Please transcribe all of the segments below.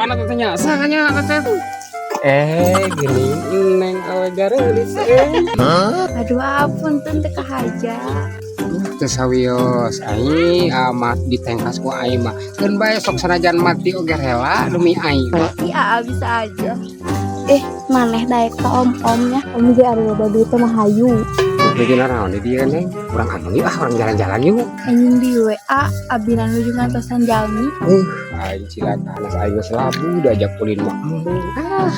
Mana teh nya? Sanganya teh. Eh, gini neng awe gareulis euy. Aduh, apunten teu kahaja. Teu sawios, aing amat ditengkas ku aing mah. Keun bae sok sanajan mati oge rela demi aing mah. Ih, Aa bisa aja. Eh, maneh daek ka om-omnya. Om ge ari loba duit mah hayu. Nuju naon di dieu, Neng? Urang anu yuk ah, urang jalan-jalan yuk. Anjing di WA, abina nuju ngantosan jalmi. Aing cilaka, anak aing geus labu diajak ulin mah embung. Ah,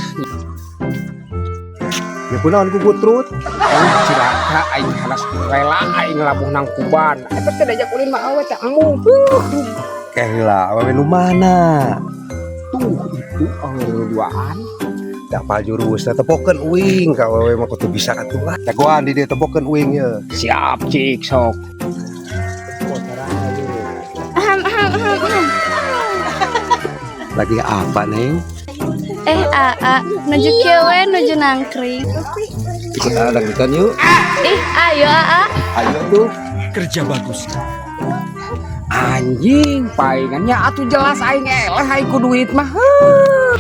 Ya kunaon ku gutrut? Aing cilaka aing hanas rela aing labuh nang kuban. Eta teh diajak ulin mah awe teh embung. Keheula awewe nu mana? Tuh itu awe nu duaan. Dapal jurusna, tepokeun uing ka awewe mah kudu bisa atuh lah. Jagoan di dieu, tepokeun uing ye. Siap, cik sok. Aham, aham, aham, aham. Lagi apa, Neng? Eh, Aa, nuju kieu we, nuju nangkring. Ikut dangdutan yuk. Ih, ayo, Aa. Ayo tuh. Kerja bagus. Anjing, palingannya atuh jelas aing eleh aing ku duit mah. Heuh.